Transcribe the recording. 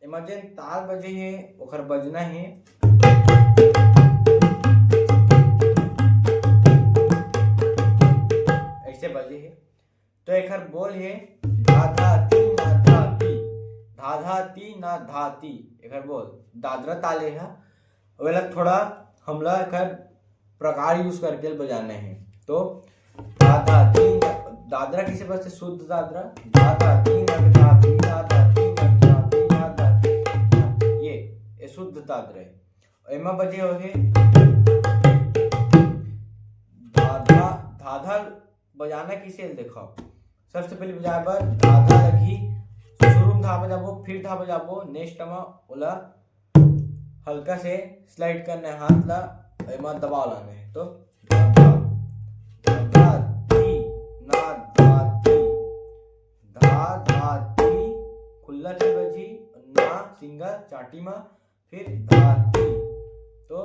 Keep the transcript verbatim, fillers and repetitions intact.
एमा जेन तार बजे हे, ओखर बजना हे, ऐसे बजे हे। तो एखर बोल हे धा धा ती ना धा ती, धा धा ती ना धा ती। एखर बोल दादरा ताल ए ह। ओला थोड़ा हमला एखर प्रकार use करके बजाना हे। तो धा धा ती, दादरा किसे बजथे? शुद्ध दादरा। धा धा ती ना धा ती, धा धा ती ना धा ती, धा धा ती। ये, ये शुद्ध दादरा हे। एमा बजे होगे धा धा, धा धा बजाना किसे ल देखो। सबसे पहले बजाए बर धा धा लगही, शुरू में धा बजाबो, फिर धा बजाबो, next में ओला हल्का से slide करना हे हाथ ला, एमा दबाव लाना हे। तो धा धा, धा धा ती ना धा ती, धा धा ती, खुल्ला ती बजी, ना single चाटी मा, फिर धा ती। तो